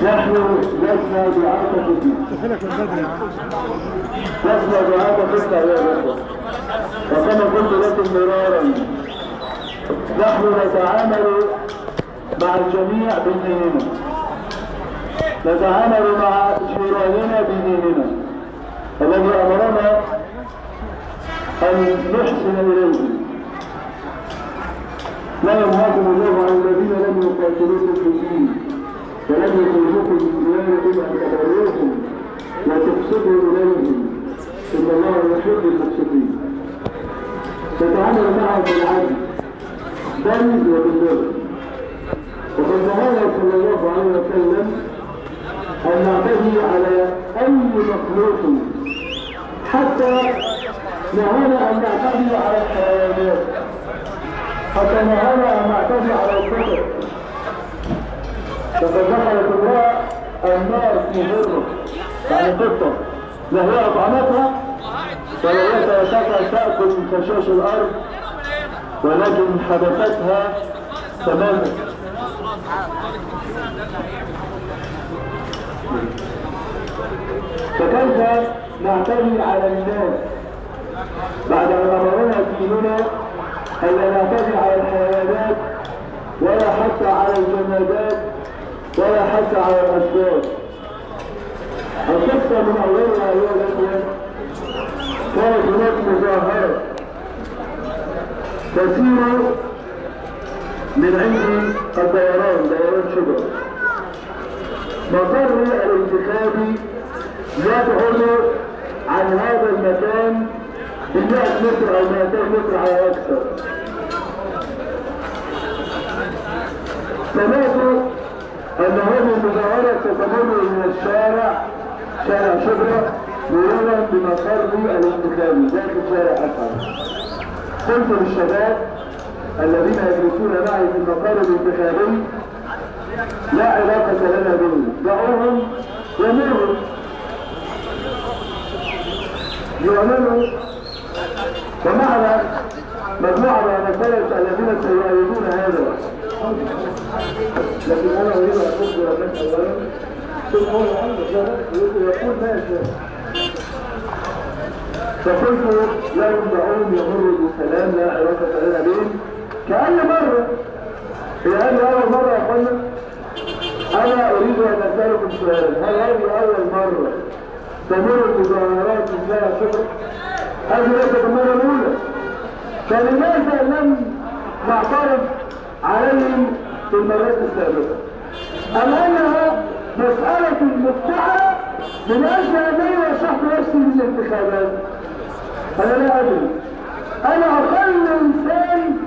نحن لسنا دعاة فتنة، لسنا دعاة فتنة يا رب. وكما قلت لكم مرارا، نحن نتعامل مع الجميع بديننا، نتعامل مع جيراننا بديننا الذي امرنا ان نحسن اليهم. لا ينهاكم الله عن الذين لم يقاتلوكم في الدين ولم يخرجوكم من دياركم ان تبروهم وتقسطوا اليهم ان الله يحب المقسطين. تتعامل معهم بالعدل بل وبالبر. وقد نهانا صلى الله عليه وسلم ان نعتدي على اي مخلوق، حتى نهانا ان نعتدي على الحيوانات، حتى نهانا ان نعتدي على القطط. فقد دخلت امراه النار في هره، يعني قطه لا هي اطعمتها ولا هي تركتها تاكل من خشاش الارض، ولكن حبستها تماما. فكيف نعتدي على الناس بعد ان امرنا ديننا الا نعتدي على الحيوانات ولا حتى على الجمادات ولا حتى على الاشجار؟ القصه من اولها ايها الاخوه، كانت هناك مظاهره تسير من عند دوران شبرا. مقر الانتخابي يبعد عن هذا المكان ب100 متر او 200 متر على اكثر. سمعت ان هذه المظاهره ستمر من الشارع، شارع شبرا، مرورا بمقر الانتخابي داخل شارع اسعد. قلت للشباب الذين يجلسون معي في المقر الانتخابي لا علاقة لنا بهم، دعوهم يمروا يعملوا. ومعنا مجموعة من المسائل الذين سيؤيدون هذا، لكن انا اريد ان اخبر الناس اولا ثم هو يقول ما يشاء. فقلت لهم دعوهم يمروا بسلام لا علاقة لنا بهم كأي مرة. في هذه أول مرة يا أخوانا أنا أريد أن أسألكم سؤال، هل هذه أول مرة تمر المظاهرات في شارع شبرا؟ هذه ليست المرة الأولى، فلماذا لم نعترض عليهم في المرات السابقة؟ أم أنها مسألة مفتعلة من أجل أنني رشحت نفسي للانتخابات؟ أنا لا أدري. أنا أقل إنسان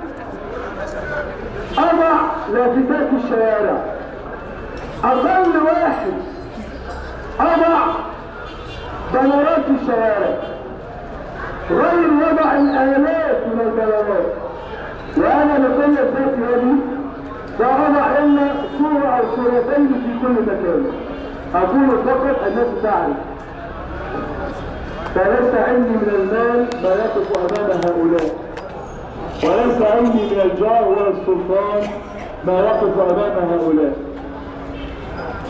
أضع لافتات الشوارع، أقل واحد أضع بنرات الشوارع، غير وضع الآلاف من البنرات. وأنا لكل ذات هذه لا أضع إلا صورة أو صورتين في كل مكان، أقول فقط الناس تعرف. فليس عندي من المال ما يقف امام هؤلاء، وليس عندي من الجار ولا السلطان ما يقف امام هؤلاء.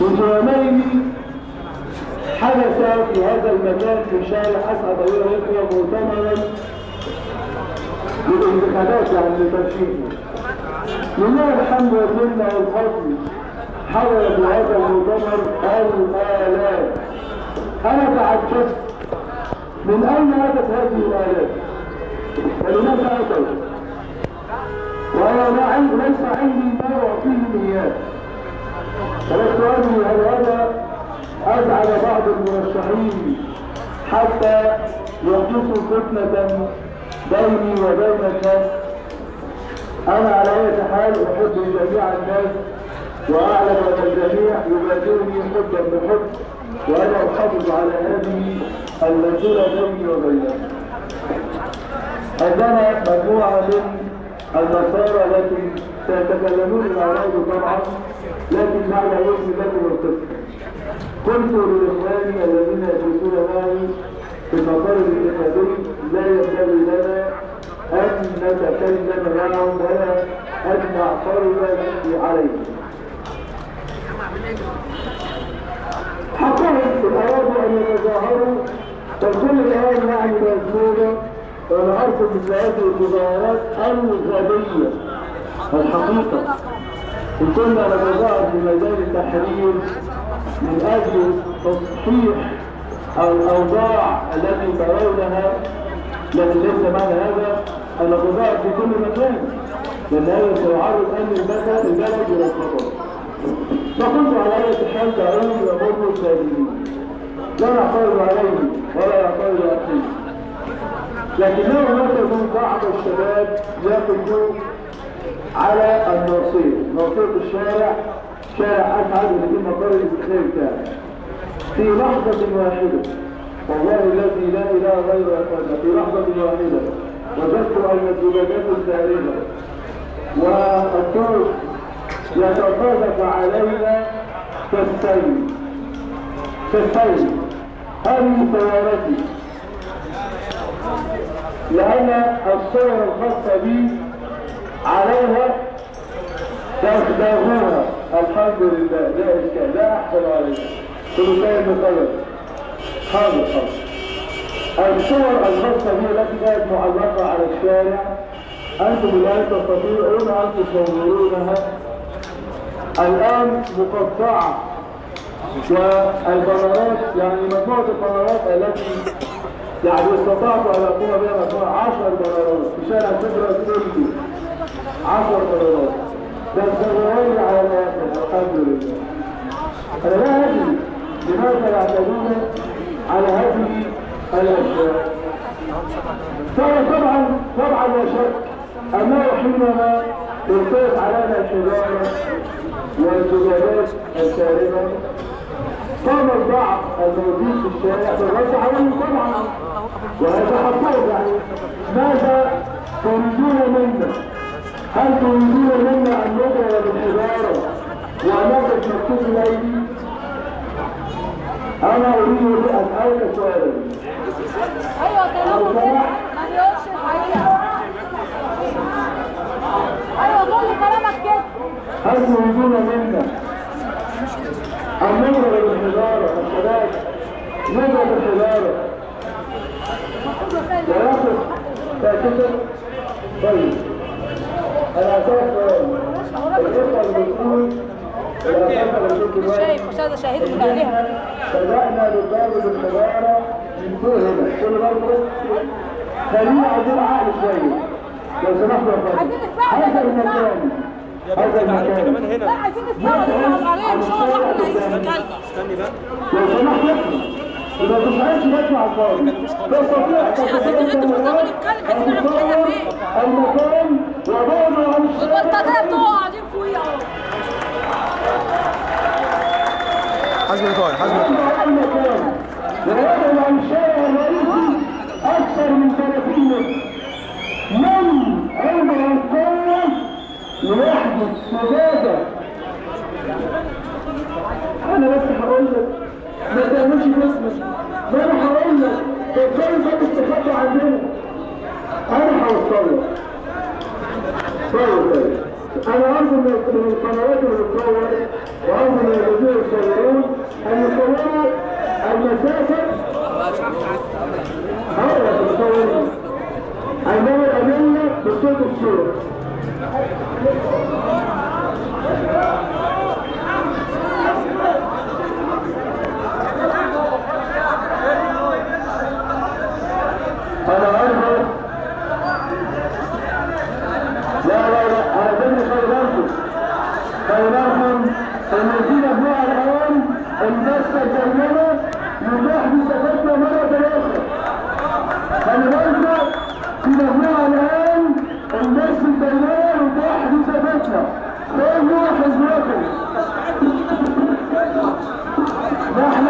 منذ يومين حدث في هذا المكان في شارع اسعد ايها الاخوه مؤتمرا للانتخابات، يعني للترشيح. لله الحمد والمنه والفضل، حضر في هذا المؤتمر الالاف. انا تعجبت من أين أتت هذه الآلات؟ ولماذا أتوا؟ وأنا ليس عندي ما أعطيهم إياه. فلست أدري هل هذا أزعل بعض المرشحين حتى يحدثوا فتنة بيني وبينك. أنا على أي حال أحب جميع الناس، وأعلم أن الجميع يبادرني حبا بحب، وأنا أحافظ على هذه المسيرة بيني وبينهم. عندنا مجموعة من النصارى لكن سيتكلمون الأعراض طبعا، لكن بعد يوم لكم القصة. قلت لإخواني الذين يجلسون معي في المقر الانتخابي لا ينبغي لنا أن نتكلم معهم ولا أن نعترض عليهم. حقهم أرادوا أن يتظاهروا فالكل الآن يعني مذمومة، وأنا أرفض مثل هذه المظاهرات الغبية. الحقيقة إن كنا نتظاهر في ميدان التحرير من أجل تصحيح الأوضاع التي ترونها، لكن ليس معنى هذا أن نتظاهر في كل مكان، لأن هذا سيعرض أمن البلد إلى الخطر. فكنت على أي حال تعود وأمر السابقين لا نعترض عليه ولا يعترض أخيه، لكنه مثلا بعض الشباب يقفوا على ناصية الشارع، شارع أسعد اللي في مقر الانتخاب بتاعه، في لحظة واحدة والله الذي لا إله غيره أخوانا، في لحظة واحدة وجدت أن الزجاجات الزائرة والطرق يتفادق علينا كالسيل. هذه سيارتي، لأن الصور الخاصة بي عليها تخدعوها. الحمد لله لا إشكال، لا أحسن عليها، كل شيء مقرر. حاضر. الصور الخاصة بي التي كانت معلقة على الشارع أنتم الآن تستطيعون أن تصورونها الآن مقطعة، والبنرات يعني مجموعة البنرات التي يعني استطعت أن أقوم بها مجموعة 10 بنرات في شارع فكرة كله، 10 بنرات تنتظرون على الآخر. الحمد لله. أنا لا أدري لماذا يعتدون على هذه الأشياء. طبعا لا شك أنه حينما تلقيت علينا الحجارة والزجاجات الكارثة قام البعض الموجود في الشارع بالرد عليهم طبعا، وهذا حقهم. يعني ماذا تريدون منا؟ هل تريدون منا أن نضرب بالحجارة وأن نقف مكتوب الأيدي؟ أنا أريد أن أسألك سؤالا. أيوة كلامه كده ما بيقولش الحقيقة. أيوة قول لي كلامك كده. هل تريدون منا أن نضرب بالحجارة؟ الشباب نضرب بالحجارة ويأخذ ساكتا. طيب أنا أسألك سؤال. الخطة المسؤول شايف مشاهدة شاهد من أهلها. بدأنا بالضرب بالحجارة من فوق هنا، كل ضربة خلينا عايزين عقل شوية لو سمحتوا يا فندم. هذا المكان لا عايزين نسمع القرية مش هو الواحد اللي هيتكلم. استني بقى لو سمحت يسمع، إذا تسمعش نسمع الفاضي. المكان وضعنا عن الشارع. البلطجية بتوعوا قاعدين فوقيه اهو. حزم طاير المكان وضعنا عن الشارع الرئيسي أكثر من 30 متر. من عمر القوة لوحدة سجادة. أنا بس هقول لك ما تعملش جسمك، ما أنا هقول لك تفكروا ده استخبى عندنا. أنا هوصل لك. طيب أنا أرجو من القنوات اللي بتصور وأرجو من الذين يصورون أن يصوروا المسافة. هذا بتصور عندما الأدلة بصوت الصورة. أنا أرجو لا أنا بدي خلي بالكم إن في مجموعة الآن الناس تجنبوا يباح بسفتنا مرة أخرى. خلي بالكم في مجموعة الآن الناس البينية يباح بسفتنا. خذوا حذركم. نحن